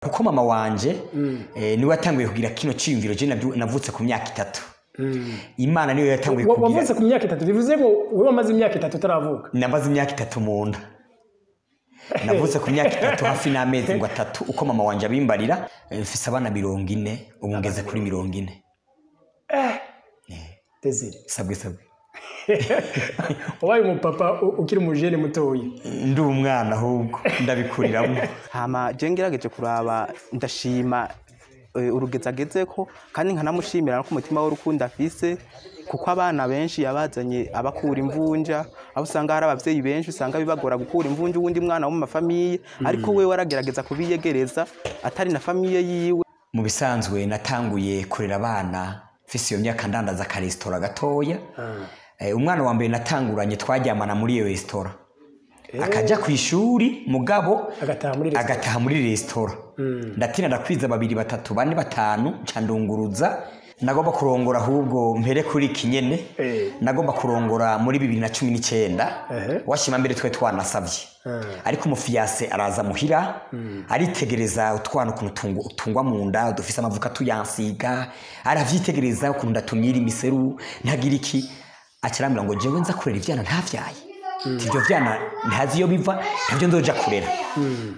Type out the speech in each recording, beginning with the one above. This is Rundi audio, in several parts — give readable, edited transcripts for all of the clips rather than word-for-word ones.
Kuko mama wanje niwe yatanguye kugira kino ciyumviro, je navutse ku myaka 3. Imana niyo yatanguye kugira. Wavutse ku myaka 3 bivuze ngo wewe wamaze imyaka 3 utaravuka? Namaze imyaka 3 mu nda. Navutse ku myaka 3 hafi n'amezi ngo 3 uko mama wanje abimbarira. Mfise abana 40 ubu ngeze kuri 40. Desire. Sabwe sabwe. Wabaye umupapa ukiri umujene mutoyi? Ndi umwana ahubwo ndabikuriramo. Hama je ngerageje kuraba ndashima urugeza agezeko, kandi nkanamushimira no ku mutima w'urukundo afise, kuko abana benshi yabazanye abakura imvunja, aho usanga hari abavyeyi benshi usanga bibagora gukura imvunja uwundi mwana wo mu mafamiye, ariko we waragerageza kubiyegereza atari na famiye yiwe. Mu bisanzwe natanguye kurera abana mfise iyo myaka ndandaza akaresitora gatoya. Umwana wa mbere natanguranye twaryamana muri iyo resitora, akaja ku ishuri mugabo agataha muri resitora. Ndatina ndakwiza 2 3 4 5 nca ndunguruza. Nagomba kurongora ahubwo mpere kuri kinyene. Nagomba kurongora muri 2019 washima mbere twe twanasavye, ariko umufiyase araza muhira aritegereza utwana ukuntu utungwa mu nda dufise amavuka tuyansiga, aravyitegereza ukuntu ndatumyira imiseru ntagira iki, acarambira ngo jewe nza kurera ivyana ntavyaye, ivyo vyana ntazi iyo biva ntavyo nzoja kurera.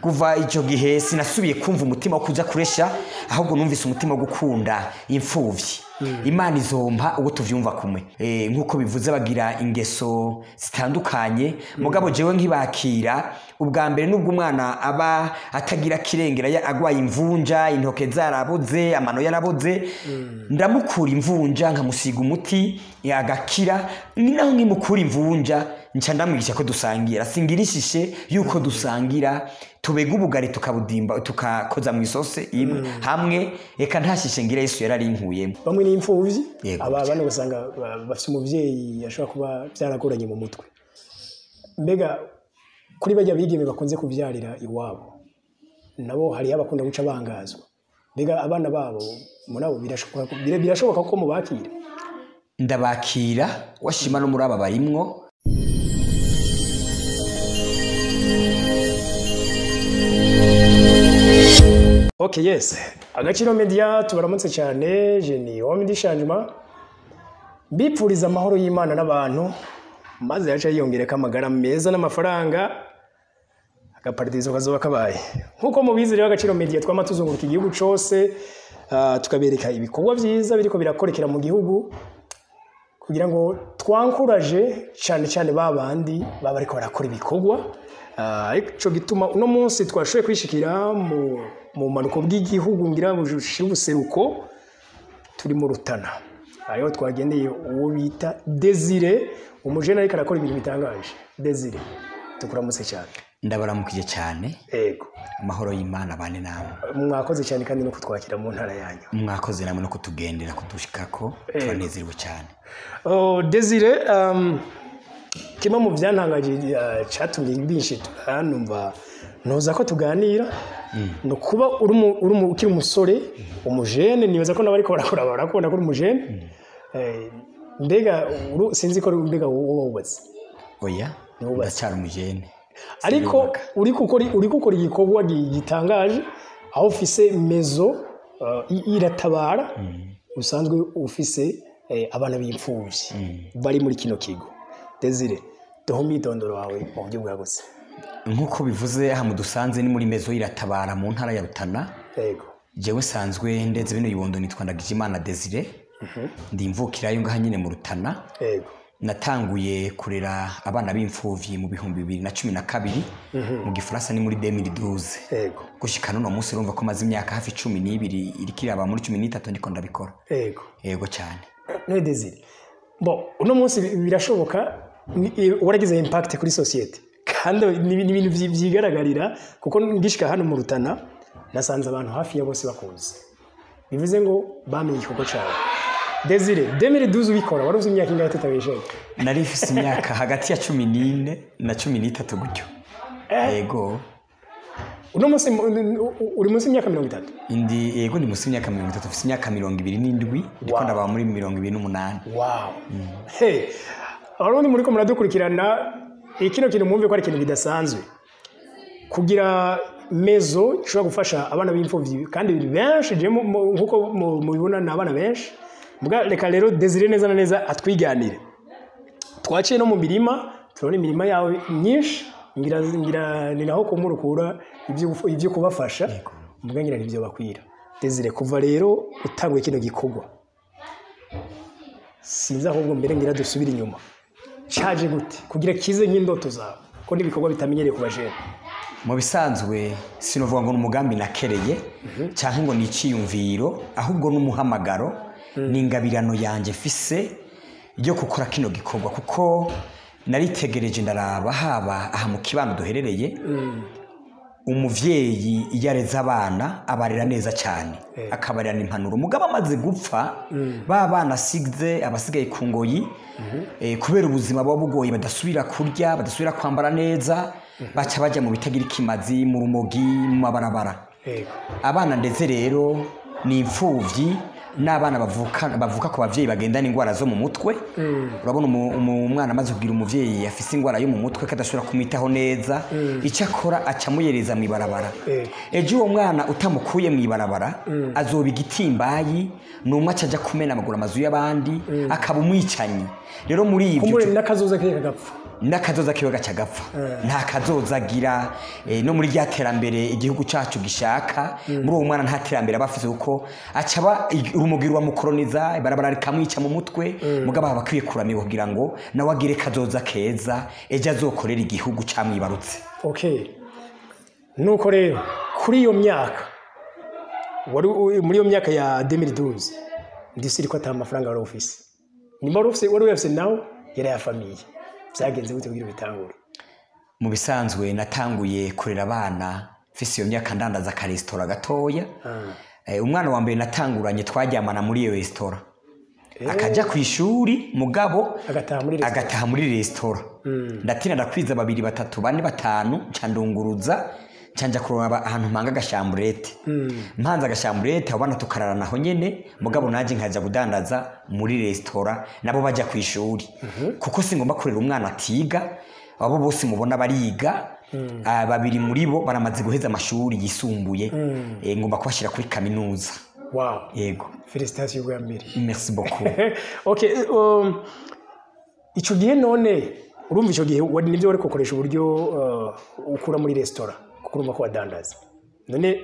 Kuva ico gihe sinasubiye kumva umutima wo kuja kuresha, ahubwo numvise umutima wo gukunda imfuvyi. Imana izompa uwo tuvyumva kumwe. Nkuko bivuze bagira ingeso zitandukanye, mugabo jewe nkibakira ubwa mbere nubwo umwana aba atagira kirengera agwaye imvunja, intoke zaraboze, amano yaraboze, ndamukura imvunja nkamusiga umuti agakira. Ni naho nkimukura imvunja nca ndamwigisha ko dusangira, singirishishe yuko dusangira, tubega ubugari tukabudimba tukakoza mu isose imwe hamwe, eka ntashishe ngira Yesu yararinkuyemo. Bamwe ni imfuvyi, aba bana usanga bafite umuvyeyi ashobora kuba byaragoranye mu mutwe. Mbega kuri bajya bigeme bakunze kuvyarira iwabo, nabo hari abakunda guca bangazwa, mbega abana babo murabo birashoboka ko mubakira? Ndabakira washima no muri aba barimwo. Okay, yes. Agaciro Media tubaramutse cyane, je ni Omidi Shanjuma. Mbipfuriza amahoro y'Imana n'abantu, maze yaca yiyongereka amagara meza n'amafaranga, agaparadizo kazoba kabaye. Nkuko mubizi rero Agaciro Media twama tuzunguruka igihugu cose, tukabereka ibikorwa vyiza biriko birakorekera mu gihugu, kugira ngo twankuraje cyane cyane babandi baba ariko barakora ibikorwa. Ico gituma uno munsi twashoboye kwishikira mu manuko bw'igihugu ngira bushira ubuseruko, turi mu Rutana. Ayo twagendeye uwo bita Desire, umujene ariko arakora ibintu bitangaje. Desire, tukuramutse cyane. Ndabaramukije cyane. Yego. Amahoro y'Imana bane namwe. Mwakoze cyane kandi no kutwakira mu ntara yanyu. Mwakoze namwe no kutugendera kudushikako, turanezerewe cyane. Oh Desire, kimwe mu byantangaje cyatumye mbinshita numva ntuza ko tuganira, no kuba uri ukiri umusore umujene, nibaza ko nabariko barakora barakubona ko uri umujene. Mbega sinzi ko mbega wowe wubatse? Oya, ndacyari umujene. Ariko uri gukora igikorwa gitangaje, aho ufise mezo iratabara, usanzwe ufise abana b'imfuvyi bari muri kino kigo. Desire, duhe umwidondoro wawe mu buryo bwagutse. Nkuko bivuze aha mudusanze ni muri mezo iratabara mu ntara ya Rutana. Yego. Jewe sanzwe ndeze bino yibondo nitwa Ndagijimana Desire. Ndi imvukirayo ngaha nyine mu Rutana. Yego. Natanguye kurera abana b'imfuvyi mu 2012, mu Gifaransa ni muri 2012. Yego. Gushika none munsi urumva ko maze imyaka hafi 12 irikiraba muri 13 ndiko ndabikora. Yego. Yego cyane. None Desire, bon uno munsi birashoboka waragize impact kuri societe, kandi ni ibintu vyigaragarira, kuko ngishika hano mu Rutana nasanze abantu hafi ya bose bakuzi, bivuze ngo bamenye igikorwa cawe. Desire, 2012 ubikora wari uzi imyaka ingahe tutabeshaye? Nari mfise imyaka hagati ya 14 na 13 gutyo. Yego. Uno munsi uri munsi y'imyaka 30? Indi yego ndi munsi y'imyaka 30, mfise imyaka 27, ndiko ndaba muri 28. Wow. Hey, abarundi muriko muradukurikirana, ikino kintu mwumve ko ari ikintu kidasanzwe. Kugira maison ishobora gufasha abana b'imfuvyi kandi benshi. Je nkuko mubibona ni abana benshi. Mbwa reka rero Desire neza na neza atwiganire. Twaciye no mu mirima, turabona imirima yawe myinshi, ngira ni naho kumurukura ibyo kubafasha, mbwa ngira nibyo bakwira. Desire, kuva rero utanguye kino gikorwa, sinzi ahubwo mbere ngira dusubire inyuma, cyaje gute kugira kize nk'indoto zawe, ko n'ibikorwa bitamenyereye ku bajene? Mu bisanzwe sinovuga ngo ni umugambi nakereye cyangwa ngo ni icyiyumviro, ahubwo n'umuhamagaro, ni ingabirano yanjye mfise yo gukora kino gikorwa, kuko naritegereje ndaraba haba aha mu kibano duherereye, umuvyeyi iyo areze abana abarera neza cyane, akabarerana impanuro. Umugabo amaze gupfa, ba bana asize abasigaye ku ngoyi, kubera ubuzima buba bugoye, badasubira kurya, badasubira kwambara neza, baca bajya mu bitagira ikimazi, mu rumogi, mu mabarabara. Abana ndetse rero ni imfuvyi n'abana bavuka ku bavyeyi bagendana indwara zo mu mutwe. Urabona umwana amaze kugira umuvyeyi afise indwara yo mu mutwe kadashobora kumwitaho neza, icyo akora aca amuyereza mu ibarabara. Ejo uwo mwana utamukuye mu ibarabara azoba igitimbayi, ni umwe aca aja kumena amaguru amazu y'abandi, akaba umwicanyi. Rero muri ivyo Kumbure n'akazoza kiye kagapfa. N'akazoza kiwe gaca gapfa, nta kazoza agira. No muri rya terambere igihugu cyacu gishaka, muri uwo mwana nta terambere aba afise, kuko aca aba urumogi ruramukoroniza, ibarabara rikamwica mu mutwe. Mugabo aba akwiye kuramirwa kugira ngo nawe agire kazoza keza, ejo azokorera igihugu camwibarutse. Okay, nuko rero kuri iyo myaka wari muri iyo myaka ya 2012, ndisiri ko ata mafaranga wari ufise, nimba wari ufise, wari uyafise nawe yari aya famille, byagenze gute kugira ubitangure? Mu bisanzwe natanguye kurera abana mfise iyo myaka ndandaza akaresitora gatoya. Umwana wa mbere natanguranye twaryamana muri iyo resitora, akajya ku ishuri mugabo agataha muri resitora. Agataha muri resitora. Ndatina ndakwiza babiri, batatu, bane, batanu, nca ndunguruza, nca nja kuraba ahantu mpanga agashamburete. Mpanze agashamburete, abo bana tukararana aho nyene, mugabo nanjye nkaja kudandaza muri resitora, nabo bajya ku ishuri, kuko singomba kurera umwana atiga. Abo bose mubona bariga. Babiri muri bo baramaze guheza amashuri yisumbuye. Ngomba kubashyira kuri kaminuza. Yego. Félicitations bwa mbere. Merci beaucoup. Okay, ico gihe none urumva ico gihe nibyo wari gukoresha uburyo ukura muri resitora, kuko urumva ko wadandaza. None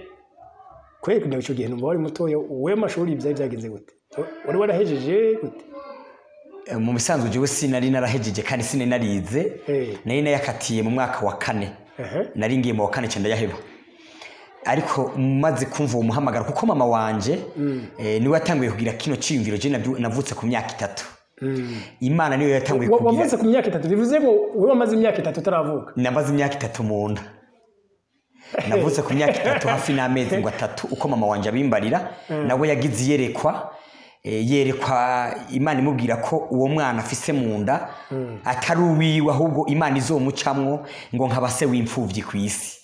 kweri ico gihe numva wari mutoya, wowe amashuri byari byagenze gute? Wari warahejeje gute? Mu bisanzwe jewe sinari narahejeje kandi sinari narize. Nari nayakatiye mu mwaka wa kane. Nari ngiye mu wa kane, ndayaheba, ariko maze kumva uwo muhamagaro, kuko mama wanje niwe yatanguye kugira kino ciyumviro. Je navutse ku myaka 3. Imana niyo yatanguye kugira Wavutse ku myaka 3, bivuze ngo wowe wamaze imyaka 3 utaravuka? Namaze imyaka 3 mu nda. Navutse ku myaka 3 hafi n'amezi ngo 3, uko mama wanje abimbarira. Nawe yagize iyerekwa, yerekwa Imana imubwira ko uwo mwana afise mu nda atari uwiwe, ahubwo Imana izomucamwo ngo nkaba se w'imfuvyi ku isi.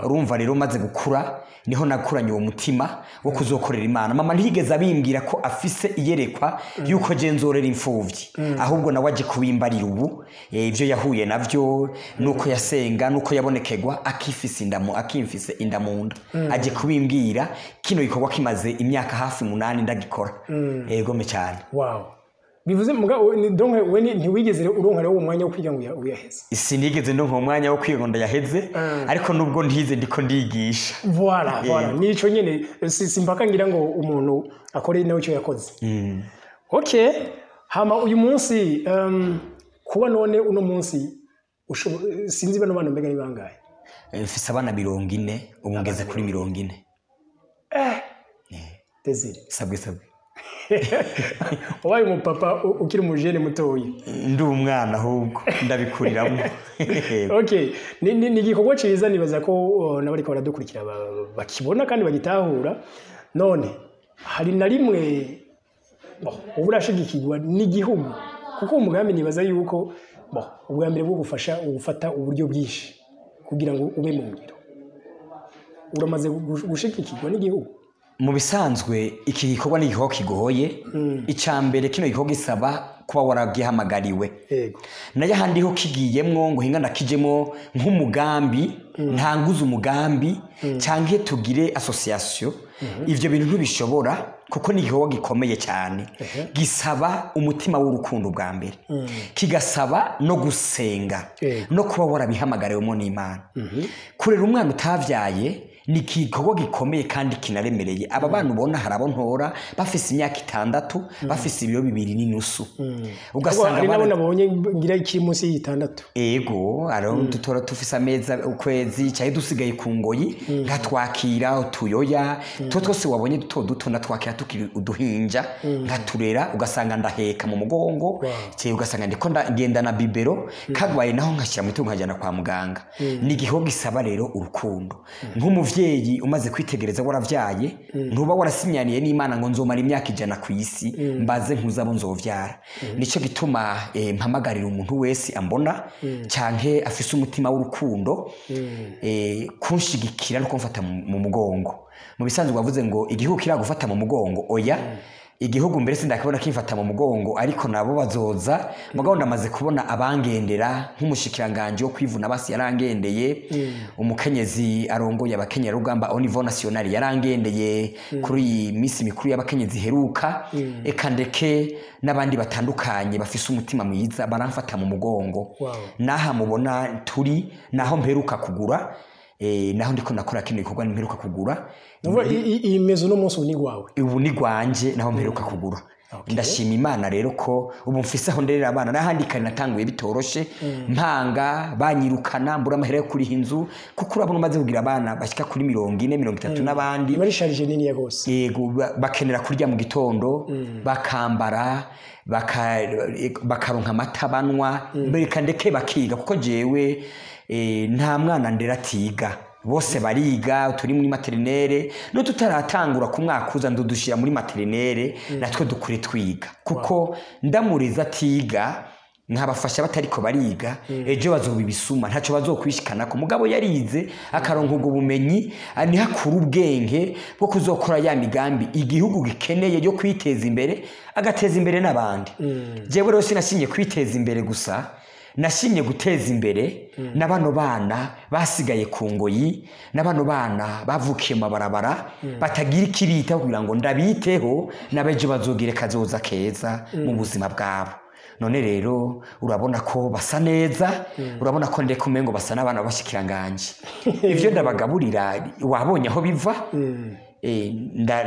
Urumva rero maze gukura niho nakuranye uwo mutima wo kuzokorera Imana. Mama ntiyigeze abimbwira ko afise iyerekwa yuko je nzorera imfuvyi, ahubwo nawe aje kubimbarira ubu, ivyo yahuye navyo, nuko yasenga, nuko yabonekerwa akifise inda akimfise inda mu nda, aje kubimbwira kino gikorwa kimaze imyaka hafi 8 ndagikora. Yegome cyane. Wow, bivuze muga donc we ntiwigeze uronka rero uwo mwanya wo kwiga ngo uyaheze? Sinigeze ndonka umwanya wo kwiga ngo ndayaheze, ariko nubwo ntize ndiko ndigisha. Voilà, nico nyene simpaka ngira ngo umuntu akore nawe icyo yakoze. Okay, hama uyu munsi kuba none uno munsi sinzi bano bana mbega ni bangahe? Mfise abana 40, ubu ngeze kuri 40. Desire. Sabwe sabwe. Wabaye umupapa ukiri umujene mutoyi. Ndi umwana ahubwo ndabikuriramo. Okay, ni igikorwa ciza, nibaza ko n'abariko baradukurikira bakibona kandi bagitahura. None hari na rimwe bon, ubu urashigikirwa n'igihugu, kuko umugambi nibaza yuko bon, ubwa mbere bwo gufasha ugufata uburyo bwinshi kugira ngo ube mu ngiro, uramaze gushigikirwa n'igihugu? Mu bisanzwe iki gikorwa ni igikorwa kigoye. Icya mbere, kino gikorwa gisaba kuba waragihamagariwe. Nayo ahandi ho kigiyemwo ngo hinga ndakijemo nk'umugambi, ntanguze umugambi canke tugire association, ivyo bintu ntibishobora, kuko ni igikorwa gikomeye cyane, gisaba umutima w'urukundo bwa mbere, kigasaba no gusenga no kuba warabihamagariwemo n'Imana. Kurera umwana utavyaye ni igikorwa gikomeye kandi kinaremereye. Aba bana ubona, hari abo ntora bafise imyaka 6, bafise ibiro 2.5, ugasanga hari nabo nabonye ngira ikiri munsi y'itandatu. Ego, hariho dutora tufise ameza ukwezi cyangwa dusigaye ku ngoyi, nkatwakira utuyoya two twose wabonye duto duto, natwakira tukiri uduhinja, nkaturera, ugasanga ndaheka mu mugongo, cyangwa ugasanga ndiko ngenda na biberon, kagwaye naho nkashyira mu itungo nkajyana kwa muganga. Ni igikorwa gisaba rero urukundo. Nk'umuvyeyi umaze kwitegereza waravyaye, ntuba warasinyaniye n'Imana ngo nzomara imyaka 100 ku isi mbaze nkuzabo nzovyara. Nico gituma mpamagarira umuntu wese ambona canke afise umutima w'urukundo kunshigikira no kumfata mu mugongo. Mu bisanzwe wavuze ngo igihugu kiragufata mu mugongo. Oya, igihugu mbere sindakibona kimfata mu mugongo, ariko nabo bazoza. Mugabo ndamaze kubona abangendera, nk'umushikiranganje wo kwivuna basi yarangendeye, umukenyezi arongoye abakenyerarugamba au niveau national yarangendeye kuri iyi minsi mikuru y'abakenyezi iheruka, eka ndeke n'abandi batandukanye bafise umutima mwiza baramfata mu mugongo. Naha mubona turi naho mperuka kugura, naho ndiko nakora kino gikorwa mperuka kugura. Nuvuga iyi mezo uno munsi ubu ni gwawe? Ubu ni gwanje, naho mperuka kugura. Ndashima Imana rero ko ubu mfise aho nderera abana. N'ahandi kare natanguye bitoroshe, mpanga banyirukana, mbura amahera yo kuriha inzu, kuko urabona umaze kugira abana bashika kuri 40, 30 n'abandi, iba ari charge nini ya gose. Yego, bakenera kurya mu gitondo, bakambara, bakaronka amata banywa, mbere ndeke bakiga, kuko jewe nta mwana ndera atiga, bose bariga. Turi muri maternelle n'ututaratangura ku mwaka uza ndudushira muri maternelle, natwe dukure twiga, kuko ndamureza atiga, nkabafasha batariko bariga, ejo bazoba ibisuma, ntaco bazokwishikanako. Mugabo yarize akaronka ubwo bumenyi, niho akura ubwenge bwo kuzokora ya migambi igihugu gikeneye yo kwiteza imbere, agateza imbere n'abandi. Jewe rero sinashimye kwiteza imbere gusa, nashimye guteza imbere na bano bana basigaye ku ngoyi, na bano bana bavukiye mu mabarabara batagira ikibitaho, kugira ngo ndabiteho n'abejo bazogire kazoza keza mu buzima bwabo. None rero urabona ko basa neza, urabona ko ndeka umengo basa n'abana b'abashikiranganje. Ivyo ndabagaburira wabonye aho biva.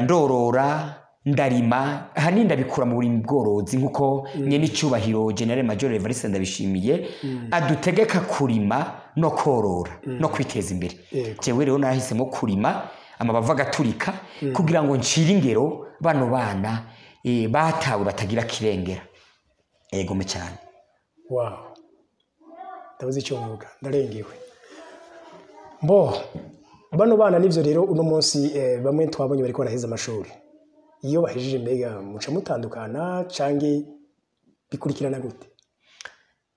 Ndorora, ndarima, ahanini ndabikura mu burimyi bworozi, nkuko nyene icyubahiro General Major Evariste Ndabishimiye adutegeka kurima no korora no kwiteza imbere. Jewe rero nahisemo kurima amabavu agaturika, kugira ngo ncire ingero bano bana batawe batagira kirengera. Egome cyane. Wow, ndabuze icyo mvuga, ndarengewe. Mbo bano bana nivyo rero uno munsi bamwe twabonye bariko baraheza amashuri. Iyo bahejeje, mbega muca mutandukana canke bikurikirana gute?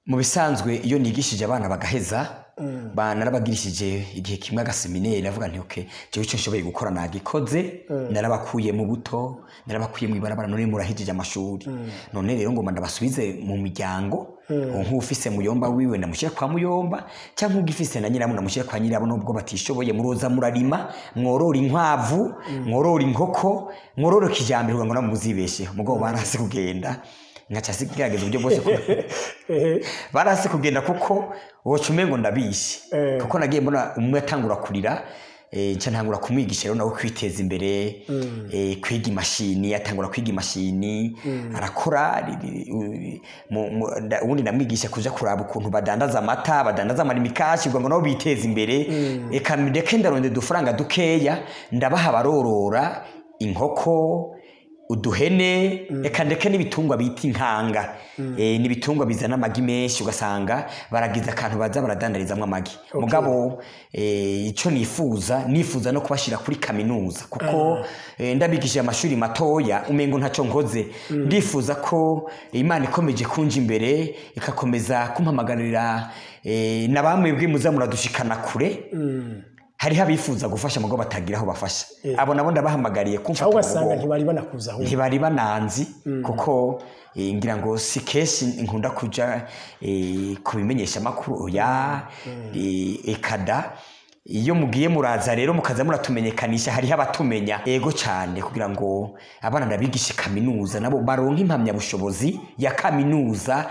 Mu bisanzwe iyo nigishije abana bagaheza, narabagirishije igihe kimwe agaséminaire, avuga nti: "Okay, jewe icyo nshoboye gukora nagikoze, narabakuye mu buto, narabakuye mu ibarabara, none murahejeje amashuri. None rero ngomba ndabasubize mu miryango. Nk'ufise muyomba wiwe ndamushyira kwa muyomba, cyangwa ugifise na nyirabo ndamushyira kwa nyirabo, nubwo batishoboye muroza murarima, mworora inkwavu, mworora inkoko, mworora kijambere, kugira ngo namwe muzibesheho." Mugabo barase kugenda, nkaca sigerageza uburyo bwose barase kugenda, kuko woca umengo ndabishe. Kuko nagiye mbona umwe atangura kurira, nca ntangura kumwigisha rero nawe kwiteza imbere, kwiga imashini. Atangura kwiga imashini, arakora ubundi ndamwigisha kuja kuraba ukuntu badandaza amata, badandaza amarimikashi, kugira ngo nabo biteze imbere. Eka ndeke ndaronde udufaranga dukeya ndabaha, barorora inkoko, uduhene, eka ndeke n'ibitungwa bita inkanga. N'ibitungwa bizana amagi menshi, ugasanga baragize akantu baza baradandarizamwo amagi. Mugabo ico nifuza no kubashira kuri kaminuza, kuko ndabigishije amashuri matoya umengo ntaco nkoze. Ndifuza ko Imana ikomeje kunja imbere, ikakomeza kumpamagarira, na bamwe bwe muza muradushikana kure. Hariho abifuza gufasha mugo batagira aho bafasha. Abo nabo ndabahamagariye kumfata Aho mu ugasanga mugongo. Ntibari banakuza ahubwo. Ntibari bananzi, kuko ngira ngo si kenshi nkunda kuja kubimenyesha amakuru, oya. Ekada iyo mugiye muraza rero mukaza muratumenyekanisha, hariho abatumenya. Ego cyane, kugira ngo abana ndabigishe kaminuza, nabo baronke impamyabushobozi ya kaminuza,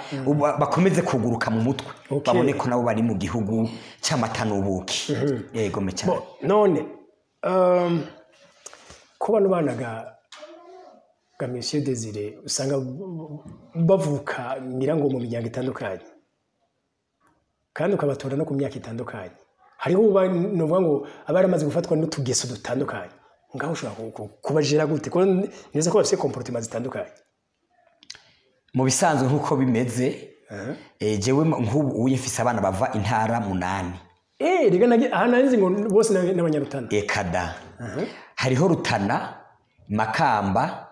bakomeze kuguruka mu mutwe, babone ko nabo bari mu gihugu cy'amata n'ubuki. Yego me cyane. Bo, none ko bano bana ga Monsieur Desire usanga bavuka ngira ngo mu miryango itandukanye, kandi ukabatora no ku myaka itandukanye, hariho uba novuga ngo aba yaramaze gufatwa n'utugeso dutandukanye, ngaho ushobora kubajera gute, ko neza ko bafite comportement zitandukanye? Mu bisanzwe nk'uko bimeze, jewe nk'ubu uye mfise abana bava intara 8. Rega aha nari ngo bose n'abanyarutana. Ekada, hariho Rutana, Makamba,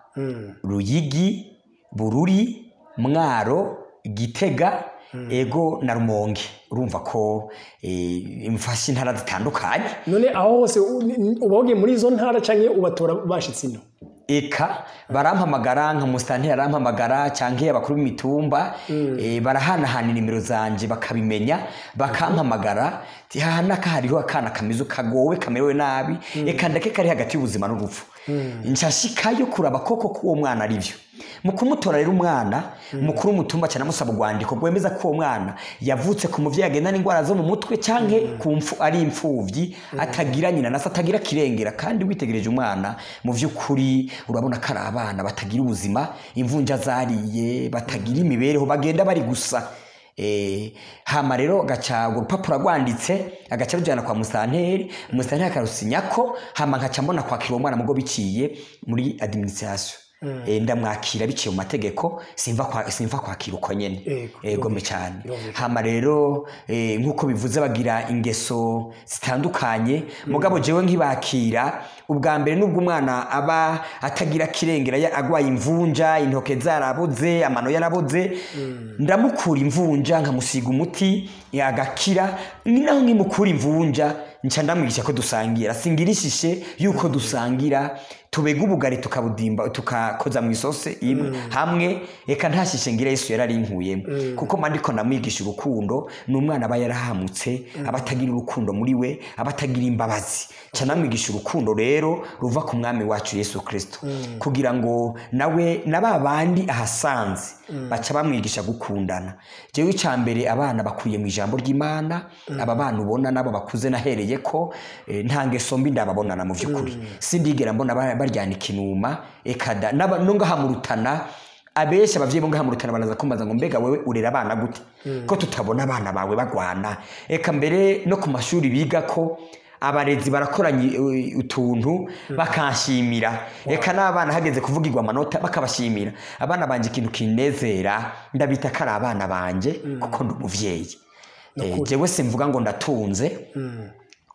Ruyigi, Bururi, Mwaro, Gitega, ego, na Rumonge. Urumva ko mfashe intara zitandukanye. None aho hose uba wagiye muri izo ntara canke ubatora bashitse ino? Eka, barampamagara, nka musitanteri arampamagara canke abakuru b'imitumba, barahanahana inimero zanje bakabimenya, bakampamagara ti hahanaka hariho akana kameze kagowe, kamerewe nabi, eka ndake kari hagati y'ubuzima n'urupfu. Nshashikayo kuraba koko ko uwo mwana ari byo. Mu kumutora rero umwana, umukuru w'umutumba cyane amusaba urwandiko rwemeza ko uwo mwana yavutse ku muvyeyi agendana indwara zo mu mutwe, canke ku mfu ari imfuvyi, atagira nyina na se, atagira kirengera. Kandi witegereje umwana, mu vy'ukuri urabona ko ari abana batagira ubuzima, imvunja zariye, batagira imibereho, bagenda bari gusa. Hama rero agaca urwo rupapuro rwanditse agaca rujyana kwa musitanteri, umusitanteri akarusinyako, hama nkaca mbona kwakira uwo mwana mugo biciye muri administration. Ndamwakira biciye mu mategeko, simva kwakira uko nyene. Ego me cyane. Hama rero nk'uko bivuze, bagira ingeso zitandukanye. Mugabo jewe nkibakira ubwa mbere, nubwo umwana aba atagira kirengera, agwaye imvunja, intoke zaraboze, amano yaraboze, ndamukura imvunja, nkamusiga umuti agakira. Ni naho nkimukura imvunja nca ndamwigisha ko dusangira, singirishishe yuko dusangira, tubega ubugari tukabudimba, tukakoza mu isose imwe hamwe. Eka ntashishe ngira, Yesu yararinkuyemo, kuko mba ndiko ndamwigisha urukundo. Ni umwana aba yarahamutse, aba atagira urukundo muri we, aba atagira imbabazi. Nca ndamwigisha urukundo rero ruva ku mwami wacu Yesu Kristo, kugira ngo nawe na ba bandi ahasanze baca bamwigisha gukundana. Jewe icya mbere, abana bakuriye mu ijambo ry'Imana. Aba bana ubona nabo bakuze nahereye ko nta ngeso mbi ndababonana. Mu by'ukuri sindigera mbona baryana ikinuma. Ekada no ngaha mu Rutana, abenshi abavyeyi bo ngaha mu Rutana baraza kumbaza ngo: "Mbega wewe urera abana gute ko tutabona abana bawe bagwana?" Eka mbere no ku mashuri biga ko abarezi barakoranye utuntu bakanshimira, eka n'abana hageze kuvugirwa amanota bakabashimira. Abana banje, ikintu kinezera, ndabita ko ari abana banje kuko ndi umuvyeyi. Jewe simvuga ngo ndatunze.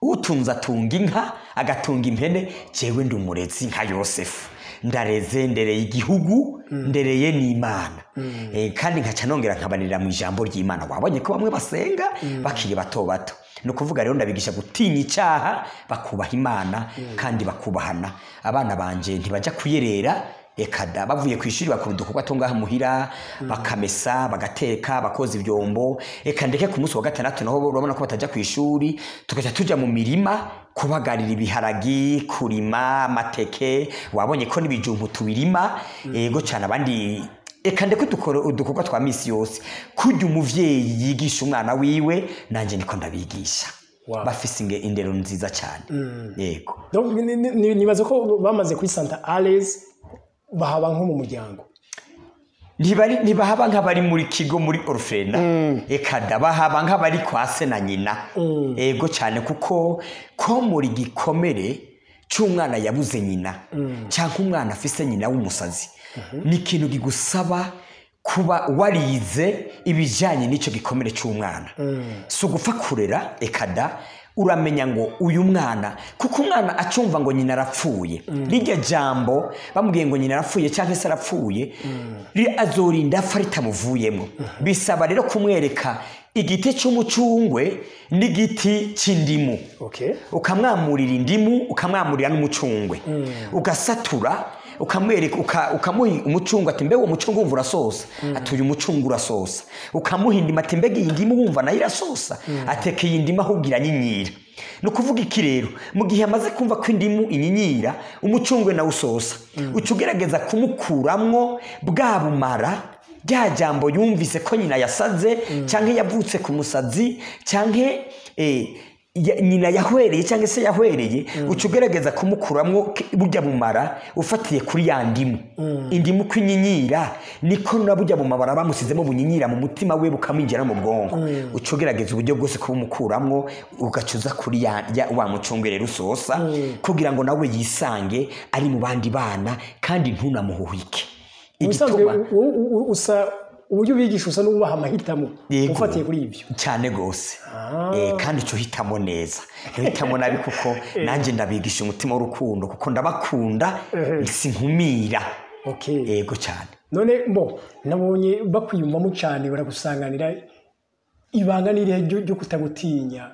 Utunze atunga inka, agatunga impene. Jewe ndi umurezi nka Yosefu, ndareze, ndereye igihugu, ndereye n'Imana. Kandi nkaca nongera nkabanirira mu ijambo ry'Imana. Wabonye ko bamwe basenga bakiri bato bato. Ni ukuvuga rero ndabigisha gutinya icyaha, bakubaha Imana kandi bakubahana. Abana banje ntibajya kuyerera, ekada. Bavuye ku ishuri bakora udukorwa two ngaha muhira, bakamesa, bagateka, bakoza ibyombo, eka ndeke. Ku munsi wa gatandatu naho urabona ko batajya ku ishuri, tugaca tuja mu mirima kubagarira ibiharagi, kurima amateke. Wabonye ko n'ibijumbu tubirima. Ego cyane. Abandi eka ndeke udukorwa twa misi yose. Kurya umuvyeyi yigisha umwana wiwe, nanje niko ndabigisha. Bafise indero nziza cyane, yego. Donc, nibaza ko bamaze kwisanta à l'aise, bahaba nko mu muryango. Ntibahaba nk'abari muri kigo, muri orphelinat. Eka da, bahaba nk'abari kwa se na nyina. Ego cyane, kuko ko muri gikomere cy'umwana yabuze nyina cyangwa umwana afise nyina w'umusazi, ni ikintu kigusaba kuba warize ibijyanye n'icyo gikomere cy'umwana. Si ugupfa kurera, ekada. Uramenya ngo uyu mwana, kuko umwana acumva ngo nyina arapfuye, rirya jambo bamubwiye ngo nyina arapfuye cyangwa se arapfuye, azorinda apfa ritamuvuyemo. Bisaba rero kumwereka Igiti cy'umucungwe n'igiti cy'indimu. Ukamwamurira indimu, ukamwamurira n'umucungwe, ugasatura, ukamwereka, ukamuha umucungwe ati mbega umucungwe wumva urasosa? Ati uyu mucungwe urasosa. Ukamuha indimu ati mbega iyi ndimu wumva nayo irasosa? Ateka iyi ndimu ahubwo iranyinyira. Ni ukuvuga iki rero? Mu gihe amaze kumva ko indimu inyinyira, umucungwe nawe usosa, uca ugerageza kumukuramwo bwa bumara, rya jambo yumvise ko nyina yasaze, cyangwa yavutse ku musazi, cyangwa nyina yahwereye cyangwa se yahwereye. Uca ugerageza kumukuramwo burya bumara ufatiye kuri ya ndimu. Indimu ko inyinyira, niko na burya bumara bamusizemo bunyinyira mu mutima we, bukamwinjira no mu bwonko. Uca ugerageza uburyo bwose kubumukuramwo, ugacuza kuri wa mucungwe rero usosa, kugira ngo nawe yisange ari mu bandi bana, kandi ntunamuhuhike. Ubusanzwe usa uburyo ubigisha usa n'ubaha amahitamo ufatiye kuri ibyo. Cyane gose. Kandi uca uhitamo neza, ntuhitamo nabi, kuko nanjye ndabigisha umutima w'urukundo, kuko ndabakunda, sinkumira. Yego cyane. None bo nabonye bakwiyumvamo cyane, baragusanganira. Ibanga ni irihe ryo kutagutinya?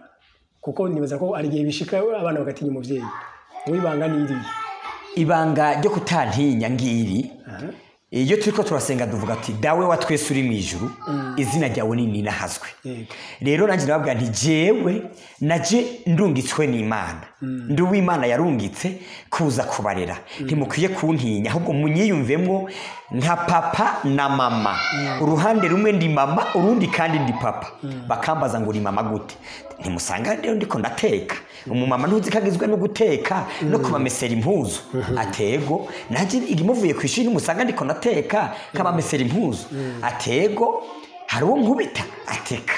Kuko nibaza ko hari igihe bishika abana bagatinya umuvyeyi. Wowe ibanga ni irihe? Ibanga ryo kutantinya ngiri: iyo turiko turasenga duvuga ati "Dawe wa twese uri mu ijuru, izina ryawe ni ninahazwe." Rero nanjye ndababwira nti jewe naje ndungitswe n'Imana, ndi uw'Imana yarungitse kuza kubarera, ntimukwiye kuntinya, ahubwo munyiyumvemwo nka papa na mama. Uruhande rumwe ndi mama, urundi kandi ndi papa. Bakambaza ngo uri mama gute? Ntimusanga rero ndiko ndateka? Umumama ntuzi ko agizwe no guteka no kubamesera impuzu? Atego. Nanjye imuvuye ku ishuri ntimusanga ndiko ndateka kabamesera impuzu? Atego. Hari uwo nkubita? Ateka.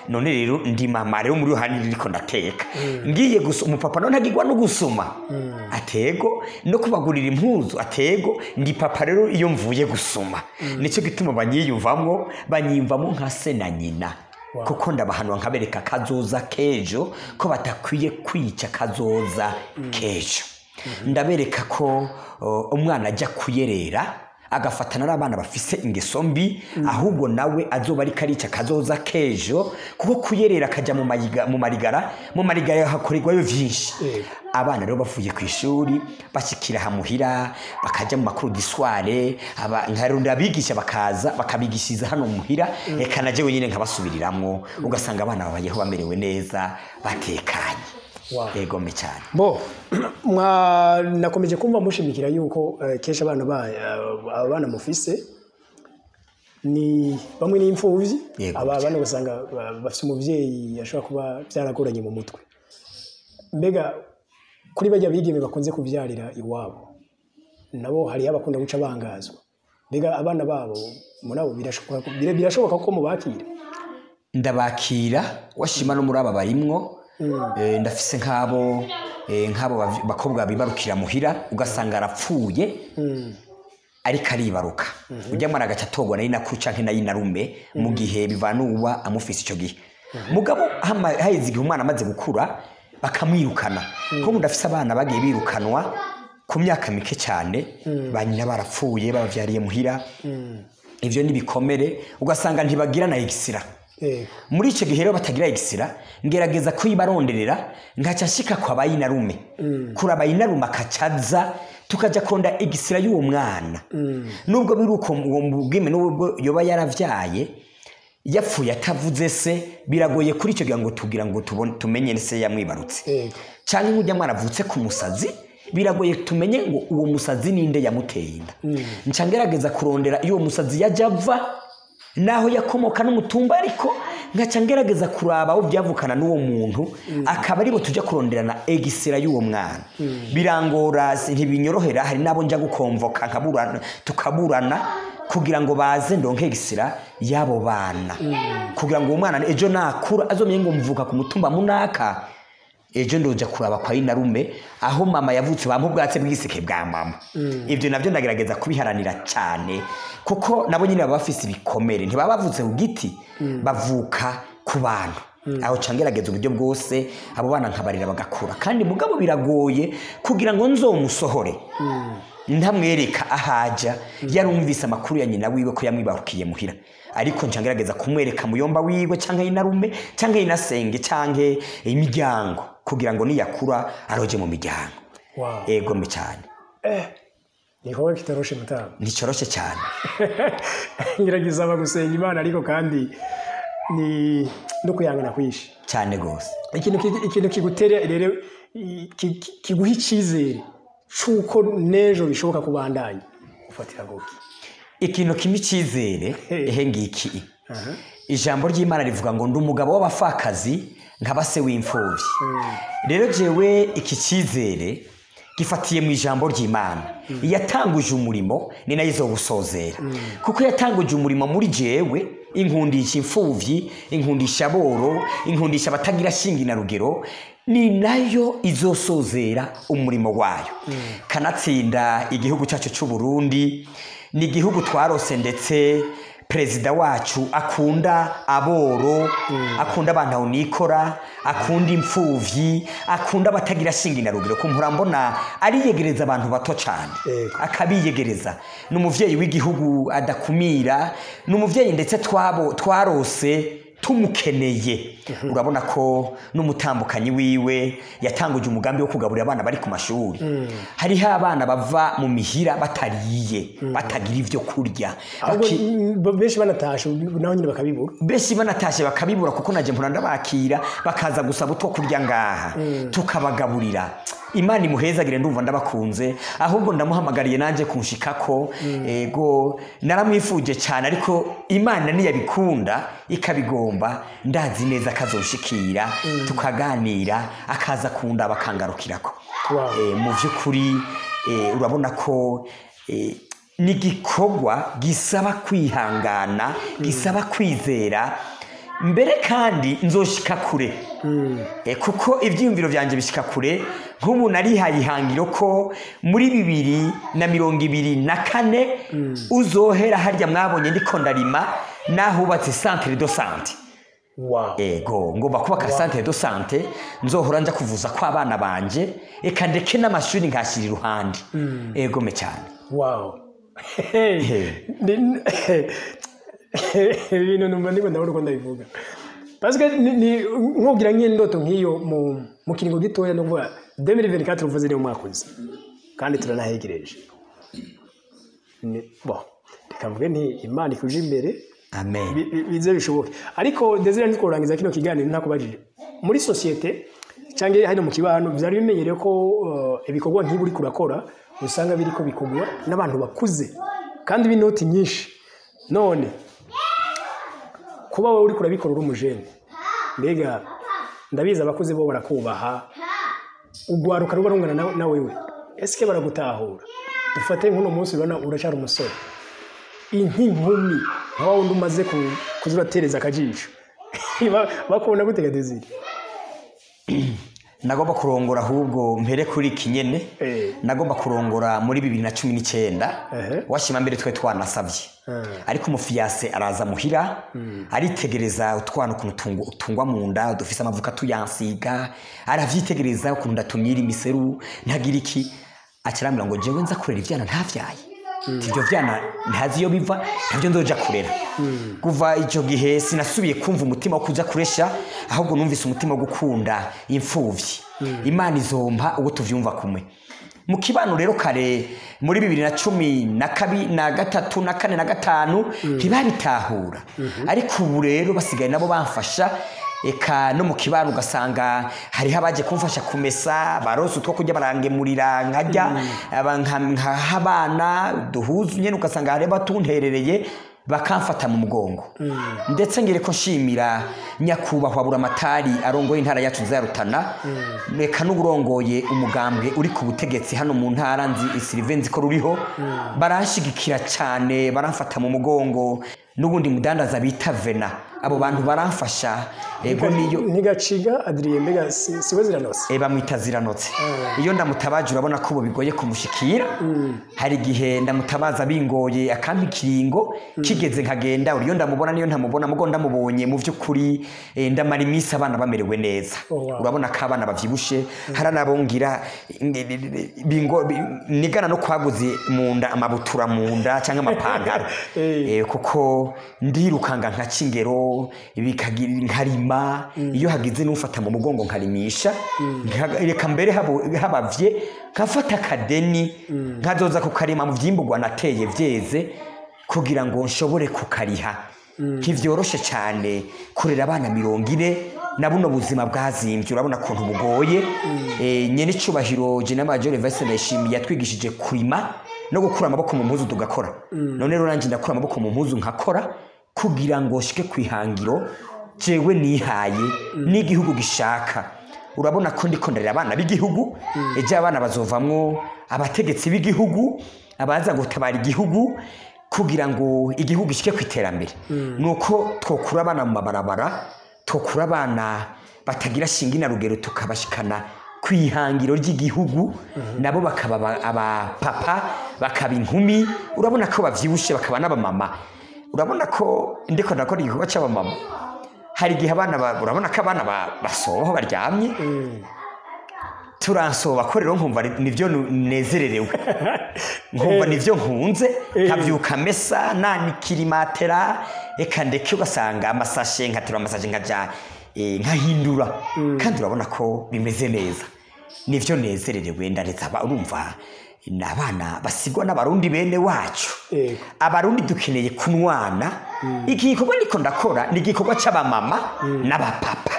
None rero ndi mama rero muri ruhande ndiko ndateka, ngiye gusa umupapa none agigwa no gusoma? Atego. No kubagurira impuzu? Atego. Ndi papa rero iyo mvuye gusoma. Nicyo gituma banyiyumvamwo nka se na nyina, kuko ndabahanura nkabereka kazoza kejo, ko batakwiye kwica kazoza kejo. Ndabereka ko umwana ajya kuyerera agafatana n'abana bafise ingeso mbi, ahubwo nawe azoba ariko arica kazoza kejo, kuko kuyerera akajya mu marigara hakorerwayo vyinshi. Abana rero bavuye ku ishuri bashikira hamuhira, bakajya mu makuru disware, nkarunda abigisha bakaza bakabigishiriza hano muhira, eka na jewe nyine nkabasubiriramwo, ugasanga abana babayeho bamerewe neza, batekanye. Egome cyane. Bo nakomeje kumva mushimikira yuko kenshi abana abana mufise ni bamwe n'imfuvyi, aba bana ugasanga bafise umuvyeyi ashobora kuba byaragoranye mu mutwe. Mbega kuri bajya bigeme bakunze kuvyarira iwabo, nabo hariho abakunda guca bangazwa, mbega abana babo munabo birashoboka ko mubakira? Ndabakira, washima no muri aba barimwo. Ndafise nk'abo bakobwa bibarukira muhira, ugasanga arapfuye ariko aribaruka, ujya mwana agaca atogwa nayo nakuru canke nayo inarume, mu gihe bivanuba amufise ico gihe. Mugabo haheze igihe umwana amaze gukura bakamwirukana, ko ndafise abana bagiye birukanwa ku myaka mike cyane, ba nyina barapfuye babavyariye muhira. Ivyo ni bikomere, ugasanga ntibagira na egisira. Muri icyo gihe rero batagira egisira, ngerageza kuyibaronderera, nkaca nshika kwa bayinarume, kuri abayinarume akacaza tukaja konda egisira y'uwo mwana. Nubwo biri uko, uwo mugime nubwo yoba yaravyaye yapfuye atavuze se, biragoye kuri icyo gihe ngo tugira ngo tumenye se yamwibarutse. Cyangwa nk'ujya mwana avutse ku musazi, biragoye tumenye ngo uwo musazi ninde yamuteye inda. Nca ngerageza kurondera iyo uwo musazi yajya ava naho yakomoka n'umutumba, ariko nkaca ngerageza kuraba aho byavukana n'uwo muntu, akaba aribo tujya kuronderana egisira y'uwo mwana. Birangora, ntibinyorohera. Hari n'abo njya gukomvoka nkaburana, tukaburana kugira ngo baze ndonke egisira y'abo bana, kugira ngo uwo mwana ejo nakura azomenye ngo mvuka ku mutumba munaka, ejo ndoja kuraba kwa inarume aho mama yavutse, bampa ubwatsi bw'iseke bwa mama. Ibyo nabyo ndagerageza kubiharanira cyane, kuko nabo nyine baba bafise ibikomere, ntibaba bavutse ku giti, bavuka ku bantu. Aho ca ngerageza uburyo bwose abo bana nkabarira bagakura, kandi mugabo biragoye kugira ngo nzomusohore. Ntamwereka ahaja, yarumvise amakuru ya nyina wiwe ko yamwibarukiye muhira, ariko nca ngerageza kumwereka muyomba wiwe canke inarume canke inasenge canke imiryango, kugira ngo niyakura aroje mu miryango. Ego mbi cyane. Ni igikorwa kitoroshe mutama. Nticoroshe cyane. Ngerageza gusenga Imana, ariko kandi ni no kuyangana kwishi cyane gose. Ikintu kigutere rero kiguha icyizere c'uko n'ejo bishoboka kubandanya ufatira ngoki. Ikintu kimwe icyizere ehe ngiki. Ijambo ry'Imana rivuga ngo ndi umugabo w'abafakazi nkaba se w'imfuvyi. Rero jewe iki cyizere gifatiye mu ijambo ry'Imana. Yatanguje umurimo ni nayo izowusozera. Kuko yatanguje umurimo muri jewe, inkundisha imfuvyi, inkundisha aboro, inkundisha abatagira shingi na rugero, ni nayo izosozera umurimo wayo. Kanatsinda igihugu cyacu cy'u Burundi ni igihugu twarose, ndetse perezida wacu akunda aboro, akunda abantu ahonikora, akunda imfuvyi, akunda abatagira shingi na rugero. Kumpura mbona ariyegereza abantu bato cyane, akabiyegereza. Ni umuvyeyi w'igihugu adakumira, ni umuvyeyi ndetse twarose tumukeneye. Urabona ko n'umutambukanyi wiwe yatanguje umugambi wo kugaburira abana bari ku mashuri. Hariho abana bava mu mihira batariye, batagira ivyo kurya. Benshi banatashe naho nyine bakabibura. Benshi banatashe bakabibura, kuko naje mpora ndabakira bakaza gusaba utwo kurya ngaha, tukabagaburira. Imana imuhezagire, ndumva ndabakunze, ahubwo ndamuhamagariye nanje kunshikako. Ego naramwifuje cyane, ariko Imana niyabikunda ikabigomba, ndazi neza akazonshikira, tukaganira, akaza kunda bakangarukirako. Mu vy'ukuri urabona ko ni igikorwa gisaba kwihangana, gisaba kwizera, mbere kandi nzoshika kure. Kuko ivyiyumviro vyanje bishika kure. Nk'ubu narihaye ihangiro ko muri 2024 uzohera harya mwabonye ndiko ndarima nahubatse centre de santé. Ego ngomba kubaka centre de santé, nzohora nja kuvuza kwa abana banje, eka ndeke n'amashuri nkashira iruhande. Ego me cyane. Ibintu numva ndiko ndabona uko ndabivuga. Parce que ni nkugira nk'indoto nk'iyo mu kiringo gitoya, no kuvuga 2024 uvuze ni umwaka uza, kandi turanahegereje. Bon, reka mvuge nti Imana ikuje imbere. Amen. Bize bishoboke. Ariko Desire, ntitworangiza kino kiganiro ntakubajije. Muri société cyangwa hano mu kibano byari bimenyereye ko ibikorwa nk'ibi uri kurakora usanga biriko bikorwa n'abantu bakuze kandi b'inoti nyinshi. None kuba wowe uri kurabikora uri umujene, mbega ndabizi abakuze bo barakubaha, ugwaruka ruba rungana na wewe, eske baragutahura? Dufate nk'uno munsi urabona uracyari umusore, inkumi nka wa wundi umaze kuzuratereza akajisho, bakubona gute ga Desire? Nagomba kurongora, ahubwo mpere kuri iki nyene. Nagomba kurongora muri 2019, washima mbere twe twanasavye, ariko umufiancé araza muhira, aritegereza utwana ukuntu utungwa mu nda, dufise amavuka tuyansiga, aravyitegereza ukuntu ndatumyira imiseru ntagira iki, acarambwira ngo jewe nza kurera ivyana ntavyaye, ivyo vyana ntazi iyo biva, ntavyo nzoja kurera. Kuva ico gihe sinasubiye kumva umutima wo kuja kuresha, ahubwo numvise umutima wo gukunda imfuvyi. Imana izompa uwo tuvyumva kumwe. Mu kibano rero kare muri 2012 na 3 na 4 na 5 ntibabitahura, ariko ubu rero basigaye nabo bamfasha. Eka no mu kibano ugasanga hariho abaje kumfasha kumesa, barose utwo kurya barangemurira nkajya, nkaha abana duhuzu nyene, ugasanga hari batunterereye bakamfata mu mugongo. Ndetse ngire ko nshimira nyakubahwa Buramatari arongoye intara yacu nziza ya Rutana, reka n'uburongoye umugambwe uri ku butegetsi hano mu ntara, nzi Sylvain nzi ko ruriho, baranshigikira cyane, baramfata mu mugongo. N'ubundi mudandaza bita Vena. Abo bantu baramfasha. Ego niyo Ntigaciga Adrien, mbega siwe Ziranotse? Bamwita Ziranotse. Iyo ndamutabaje, urabona ko ubu bigoye kumushikira. Hari igihe ndamutabaza bingoye, akampa ikiringo kigeze nkagenda. Iyo ndamubona niyo ntamubona, mugo ndamubonye mu by'ukuri ndamara iminsi abana bamerewe neza. Oh, wow. Urabona ko abana bavyibushe, hari n'abongira nigana no kwaguze mu nda, amabutura mu nda cyangwa amapantaro. Kuko ndirukanga nkaca ingero, nkarima. Iyo hagize n'ufata mu mugongo nkarimisha, reka mbere habavye nkafata akadeni, nkazoza kukarima mu vyimburwa nateye vyeze kugira ngo nshobore kukariha. Ntivyoroshe cyane kurera abana 40 na buno buzima bwazimbye, urabona ukuntu bugoye. Nyene icubahiro General Major Evariste Ndayishimiye yatwigishije kurima no gukura amaboko mu mpuzu tugakora. None rero nanjye ndakura amaboko mu mpuzu nkakora kugira ngo nshike kwihangiro jewe nihaye n'igihugu gishaka. Urabona ko ndiko ndarera abana b'igihugu. Ejo abana bazovamwo abategetsi b'igihugu, abaza gutabara igihugu kugira ngo igihugu gishike ku iterambere. Nuko twokura abana mu mabarabara, twokura abana batagira shinge na rugero, tukabashikana ku ihangiro ry'igihugu, nabo bakaba abapapa, bakaba inkumi. Urabona ko bavyibushe, bakaba n'abamama. Urabona ko ndiko ndakora igikorwa c'abamama. Hari igihe abana urabona ko abana basoba aho baryamye, turansoba ko rero nkumva nivyo nezererewe, nkumva nivyo nkunze, nkavyuka mesa, nanikira imatera, reka ndeke, ugasanga amasashe, nkaterura amasashe, nkaja nkahindura, kandi urabona ko bimeze neza, nivyo nezererewe. Ndaretse urumva ni abana basigwa n'Abarundi bene wacu. Abarundi dukeneye kunwana. Iki gikorwa ndiko ndakora ni igikorwa c'abamama n'abapapa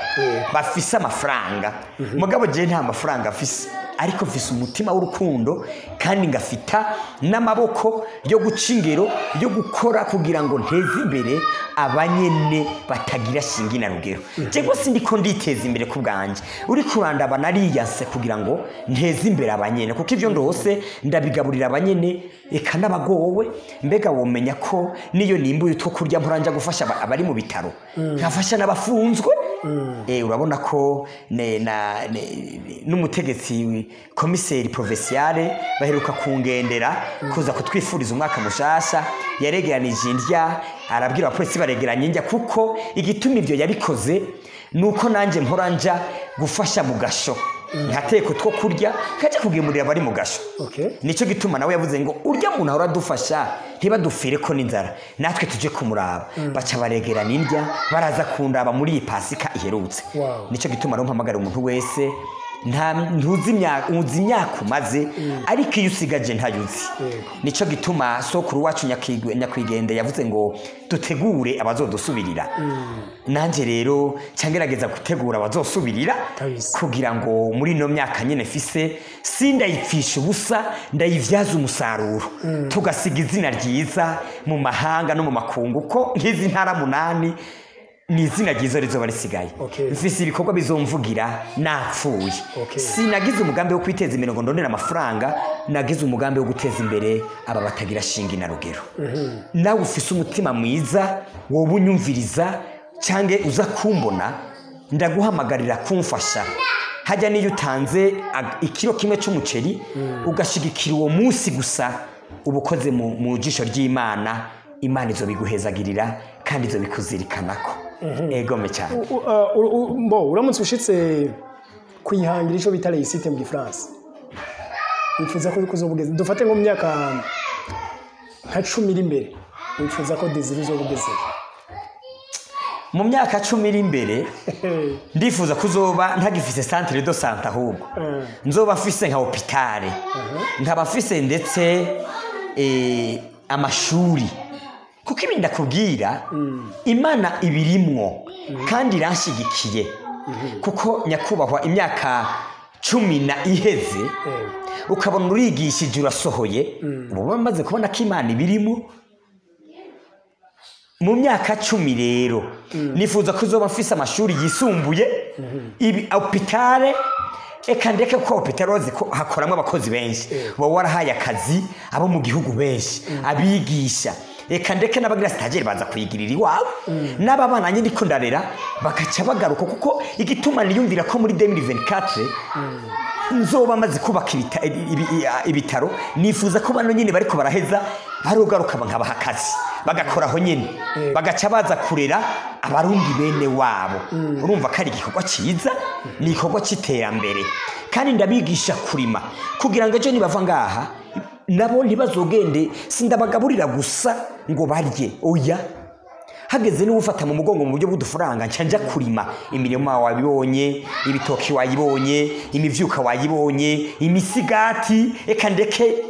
bafise amafaranga. Mugabo jewe nta mafaranga afise, ariko mfise umutima w'urukundo kandi ngafita n'amaboko yo guca ingero, yo gukora kugira ngo nteze imbere abanyene batagira shinge na rugero. Jewe sindiko nditeza imbere ku bwanje, uri kurandaba nariyase kugira ngo nteze imbere abanyene, kuko ivyo ndose ndabigaburira abanyene eka n'abagowe. Mbega womenya ko niyo nimbuye utwo kurya mpora gufasha abari mu bitaro, nkafasha n'abafunzwe. Urabona ko n'umutegetsi commissaire provincial baheruka kungendera kuza kutwifuriza umwaka mushasha, yaregeranije indya, arabwira abapolisi baregeranye indya, kuko igituma ivyo yabikoze nuko nanje mpora nja gufasha mu gasho, nkateka utwo kurya kaja kugemurira abari mu gasho. Nico gituma nawe yavuze ngo urya muntu ahora adufasha ntibadufire ko n'inzara, natwe tuje kumuraba. Baca baregerana indya, baraza kundaba muri iyi Pasika iherutse. Nico gituma rero mpamagara umuntu wese, nta ntuzi imyaka, uzi imyaka umaze, ariko iyo usigaje ntayuzi. Nico gituma sokuru wacu Nyakwigende yavuze ngo dutegure abazodusubirira. Nanjye rero ngerageza gutegura abazosubirira kugira ngo muri ino myaka nyene fise sindayipfisha ubusa, ndayivyaza umusaruro, tugasiga izina ryiza mu mahanga no mu makungu, ko nk'izi ntara 8 ni izina ryiza rizoba risigaye. Mfise ibikorwa bizomvugira napfuye. Sinagize umugambi wo kwiteza imbere ngo ndondere amafaranga, nagize umugambi wo guteza imbere aba batagira shinge na rugero. Nawe ufise umutima mwiza, wowe unyumviriza cange uza kumbona, ndaguhamagarira kumfasha. Hajya niyo utanze ikiro kimwe c'umuceri ugashigikira uwo munsi gusa, uba ukoze mu jisho ry'Imana. Imana izobiguhezagirira kandi izobikuzirikanako. Egome cyane. Mbo uramutse ushitse kwihangira ico bita réussite mu Gifaransa, wifuza ko uzobugeze, dufate nko mu myaka nka 10 iri imbere, wifuza ko Desire uzobugeze? Mu myaka 10 iri imbere ndifuza kuzoba ntagifise centre de santé, ahubwo nzoba mfise nka hôpital, nkaba mfise ndetse amashuri, kuko ibi ndakubwira Imana ibirimwo kandi iranshigikiye, kuko nyakubahwa imyaka 10 na iheze ukabona urigishije urasohoye, ubu bamaze kubona ko Imana ibirimo. Mu myaka 10 rero nifuza kuzoba mfise amashuri yisumbuye, ibi hôpital, eka ndeke ko hôpital wazi ko hakoramwo abakozi benshi, wowe warahaye akazi abo mu gihugu benshi, abigisha. Eka ndeke n'abagira stagiaire baza kuyigirira iwawe, n'aba bana nyine ndiko ndarera bakaca bagaruka, kuko igituma niyumvira ko muri 2024 nzoba maze kubaka ibitaro, nifuza ko bano nyine bariko baraheza barugaruka nkabaha akazi bagakora aho nyine, bagaca baza kurera Abarundi bene wabo. Urumva ko ari igikorwa cyiza, ni igikorwa cy'iterambere, kandi ndabigisha kurima kugira ngo ejo nibava ngaha nabo ntibazogende. Sindabagaburira gusa ngo barye, oya, hageze n'uwufata mu mugongo mu buryo bw'udufaranga, nca nja kurima imirima. Wabibonye ibitoki, wayibonye imivyuka, wayibonye imisigati, eka ndeke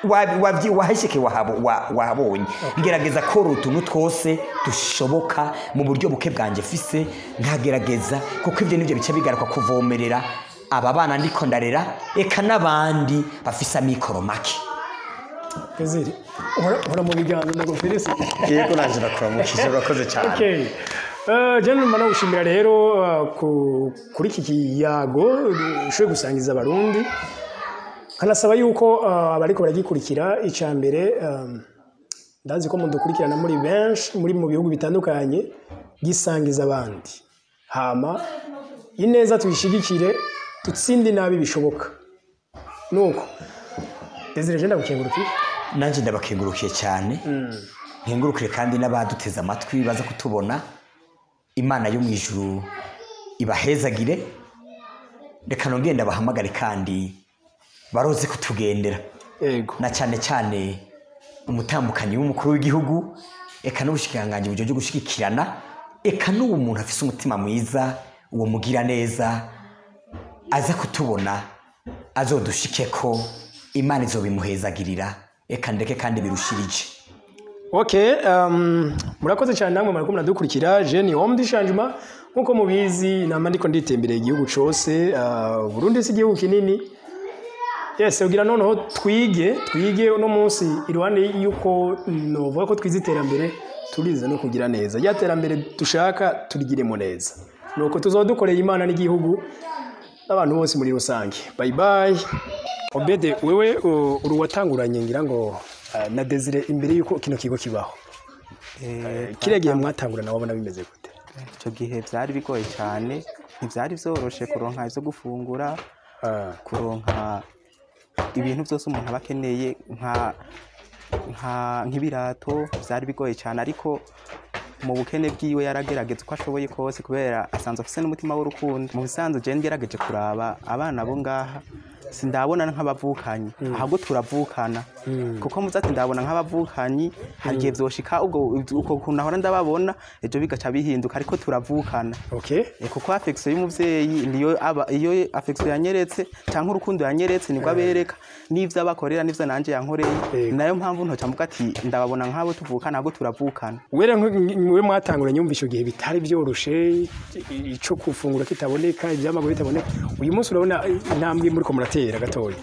wahesheke wahabonye. Ngerageza korora utuntu twose dushoboka mu buryo buke bwanjye fise, nkagerageza, kuko ibyo nibyo bica bigaruka kuvomerera aba bana ndiko ndarera, eka n'abandi bafise amikoro make. Desire, uhora mu biganza, ndaguferese. Yego, naje ndakuramukije, urakoze cyane. Okay. Je numva no gushimira rero kuri iki kiyago ushoboye gusangiza Abarundi, nkanasaba yuko abariko baragikurikira, icya mbere, ndazi ko mudukurikirana muri benshi muri mu bihugu bitandukanye, gisangiza abandi, hama ineza tuyishigikire, dutsinde nabi bishoboka. Nuko Desire, je ndagukengurukiye. Nanjye ndabakengurukiye cyane, nkengurukire kandi n'abaduteze amatwi baza kutubona. Imana yo mu ijuru ibahezagire. Reka nongere ndabahamagare kandi baroze kutugendera, na cyane cyane umutambukanyi w'umukuru w'igihugu, eka n'ubushikiranganji bujejwe gushigikirana, eka n'uwo muntu afise umutima mwiza, uwo mugira neza aza kutubona, azodushike ko Imana izobimuhezagirira, eka ndeke kandi birushirije. Okay, murakoze cyane namwe murako muradukurikira. Je ni Homme du Changement, nkuko mubizi nama ndiko nditembereye igihugu cose. Burundi si igihugu kinini. Yes, ugira noneho twige uno munsi, iruhande yuko novuga ko twize iterambere, turize no kugira neza. Rya terambere dushaka turigiremo neza. Nuko tuzoba dukoreye Imana n'igihugu n'abantu bose muri rusange. Bye bye. Obede, wewe uri watanguranye ngira ngo na Desire imbere yuko kino kigo kibaho. Kiriya gihe mwatangurana wabona bimeze gute? Icyo gihe byari bigoye cyane, ntibyari byoroshe kuronka ibyo gufungura, kuronka ibintu byose umuntu aba akeneye nk'ibirato, byari bigoye cyane. Ariko mu bukene bwiwe yaragerageza uko ashoboye kose, kubera asanzwe afise n'umutima w'urukundo. Mu bisanzwe je ngerageje kuraba abana bo ngaha, sindabona nk'abavukanyi, ahubwo turavukana, kuko muze ati ndabona nk'abavukanyi, hari igihe vyoshika ubwo uko kuntu nahora ndababona ejo bigaca bihinduka, ariko turavukana. Kuko affection y'umuvyeyi niyo aba iyo affection yanyeretse canke urukundo yanyeretse nibwo abereka n'ivyo abakorera n'ivyo nanje yankoreye. Nayo mpamvu ntoca mvuga ati ndababona nk'abo tuvukana, ahubwo turavukana. Wera mwe mwatanguranye, yumva ico gihe bitari byoroshe, ico gufungura kitaboneka, ibyamaguru bitaboneka. Uyu munsi urabona intambwe muriko muratera gatoya.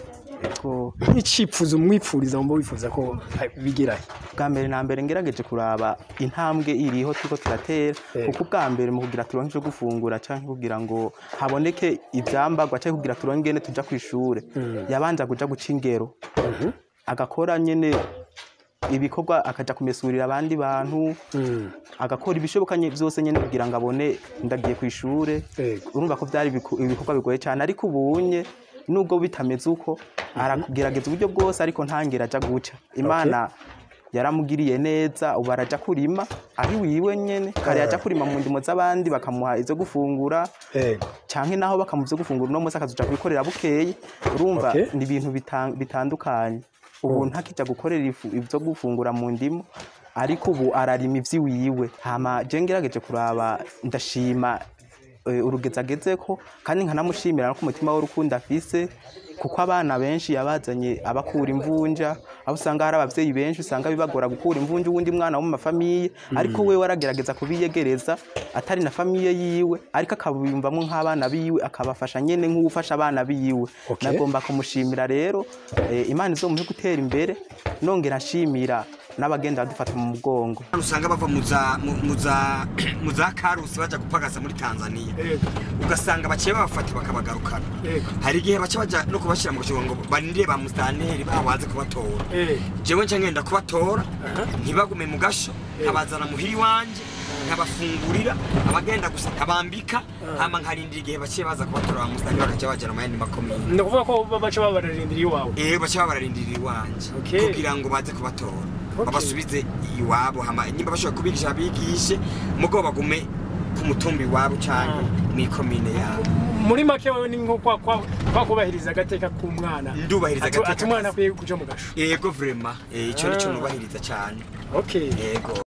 Ego. Nk'icipfuzo mwipfuriza, mumba wifuza ko bigerahe? Bwa mbere na mbere ngerageje kuraba intambwe iriho turiko turatera, kuko ubwa mbere mu kugira turonke ico gufungura canke kugira ngo haboneke ivyambarwa canke kugira turonke ingene tuja kw'ishure, yabanza kuja guca ingero, agakora nyene ibikorwa, akaja kumesurira abandi bantu, agakora ibishoboka vyose nyene kugira ngo abone ndagiye kw'ishure. Urumva ko vyari ibikorwa bigoye cyane, ariko ubunye nubwo bitameze uko, arakugerageza uburyo bwose, ariko ntangera aja guca. Imana yaramugiriye neza, ubu araja kurima ari wiwe nyene. Kare yaja kurima mu ndimo z'abandi bakamuha izo gufungura, canke naho bakamuha ivyo gufungura, uno munsi akazoja kubikorera bukeye. Urumva ni ibintu bitandukanye. Ubu ntakija gukorera ivyo gufungura mu ndimo, ariko ubu ararima ivy'iwiwe. Hama je ngerageje kuraba, ndashima urugezi agezeko, kandi nkanamushimira no ku mutima w'urukundo afise, kuko abana benshi yabazanye abakura imvunja, aho usanga hari abavyeyi benshi usanga bibagora gukura imvunja uwundi mwana wo mu mafamiye, ariko wewe aragerageza kubiyegereza, atari na famille yiwe, ariko akabiyumvamwo nk'abana biwe, akabafasha nyene nk'uwufasha abana biwe. Nagomba kumushimira rero, Imana izomuhe gutera imbere. Nongera nshimira n'abagenda badufata mu mugongo. Usanga bava mu za Karusi baja gupagasa muri Tanzania, ugasanga baciye babafata bakabagarukana. Hari igihe baca baja no kubashira mu gashobo ngo barindire ba musitanteri babaze kubatora. Jewe nca ngenda kubatora, ntibagume mu gasho, nkabazana muhiri wanje, nkabafungurira, abagenda gusa nkabambika, hama nkarindira igihe baciye baza kubatora ba musitanteri, bakaca bajana mu yandi makomine. Ni ukuvuga ko baca babararindira iwawe? Baca babararindira iwanje kugira ngo baze kubatora, babasubize iwabo, hama nimba bashobora kubigisha abigishe, mugo bagume ku mutumba iwabo canke mw'ikomine yabo. Muri make wewe ni nko kwa kubahiriza agateka k'umwana. Ndubahiriza agateka. Ati umwana akwiye kuja mu gasho. Yego, vraiment, ico nico nubahiriza cane. Yego.